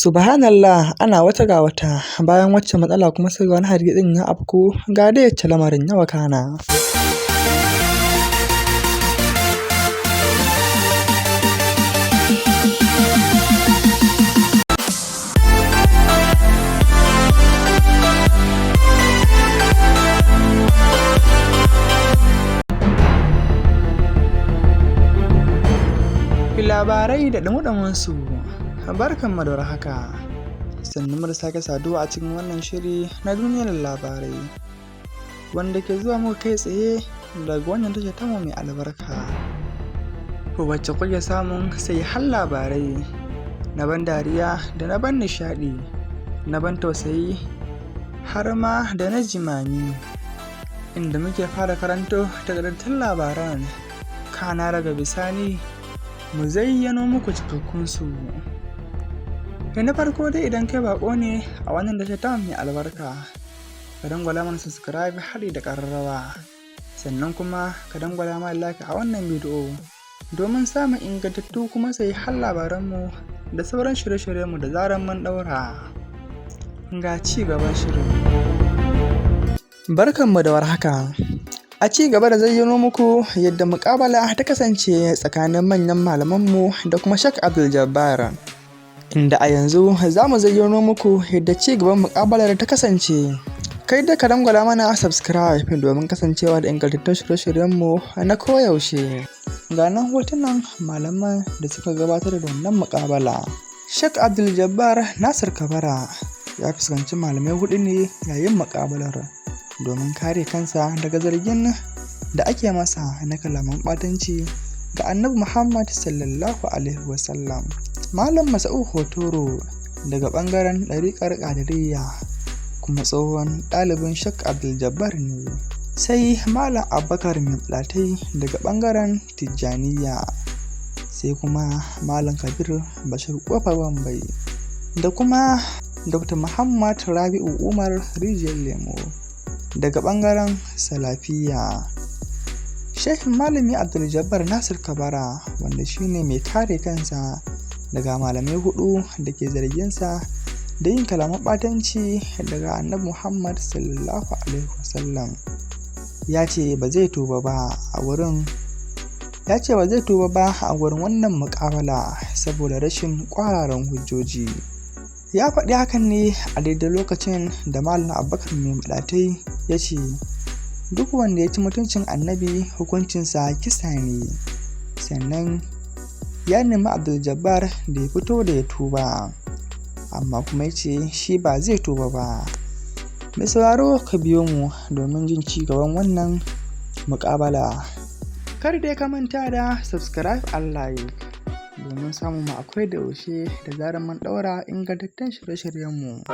Subhanallah, ana wata ga wata, bayan waccan matsala kuma sai wani hargitsin ya afku, ga dai yacce lamarin ya wakana. Labarai da ɗumi-ɗuminsu, barkanmu da warhaka. Sannunmu da sake saduwa a cikin wannan shiri na duniyar labarai, wanda ke zuwa muku kai tsaye daga wannan tashar tamu mai albarka, wacce kuke samun sahihan labarai na ban dariya da na ban nishaɗi, na ban tausayi har ma da na jimami, inda muke fara karanto taƙaitattun labaran, kana daga bisani mu zayyano muku cikakkunsu. Da na farko dai, idan kai baƙo ne a wannan tashar tamu mai albarka, ka dangwala mana subscribe haɗi da ƙararrawa, sannan kuma ka dangwala mana like a wannan bidiyo domin samun ingantattu kuma sahihan labaranmu da sauran shirye-shiryenmu da zarar mun ɗaura. Ga ci gaban shirin. Barkanmu da warhaka. A ci gaba da zayyano muku yadda muƙabala ta kasance tsakanin manyan malamanmu da kuma Sheikh Abdul Jabbar, inda a yanzu za mu zayyano muku yadda ci gaban muƙabalar ta kasance. Kai da ka dangwala mana subscribe domin kasancewa da ingantattun shirye-shiryenmu na koyaushe. Ga nan hotunan malaman da suka gabatar da wannan muƙabala. Sheikh Abdul Jabbar Nasir Kabara ya fuskanci malamai huɗu ne yayin muƙabalar domin kare kansa daga zargin da ake masa na kalaman ɓatanci ga Annabi Muhammad sallallahu alaihi wasallam. Malam Masa'ud Hotoro daga ɓangaren ɗariƙar Ƙadiriyya kuma tsohon ɗalibin Sheikh Abdul Jabbar ne. Sai Malam Abubakar Maɗatai daga ɓangaren Tijjaniyya. Sai kuma Malam Kabir Bashir Ƙofar Wambai da kuma Dr. Muhammad Rabi'u Umar Rijiyar Lemo daga ɓangaren Salafiyya. Shehin Malami Abdul Jabbar Nasir Kabara, wanda shine mai kare kansa daga malamai huɗu da ke zarginsa da yin kalaman ɓatanci daga Annabi Muhammad sallallahu alaihi wasallam, ya ce ba zai tuba ba a wurin ya ce ba zai tuba ba a wurin wannan muƙabala saboda rashin ƙwararan hujjoji. Ya faɗi hakan ne a daidai lokacin da Malam Abubakar Mai Maɗatai ya ce duk wanda ya ci mutuncin Annabi hukuncinsa kisa ne, sannan ya nemi Abdul Jabbar da ya fito da ya tuba, amma kuma ya ce shi ba zai tuba ba. Mai sauraro, ka biyo mu domin jin ci gaban wannan muƙabala. Kar dai ka manta da subscribe and like domin samun mu a da yaushe da zarar mun ɗaura ingantattun shirye-shiryenmu.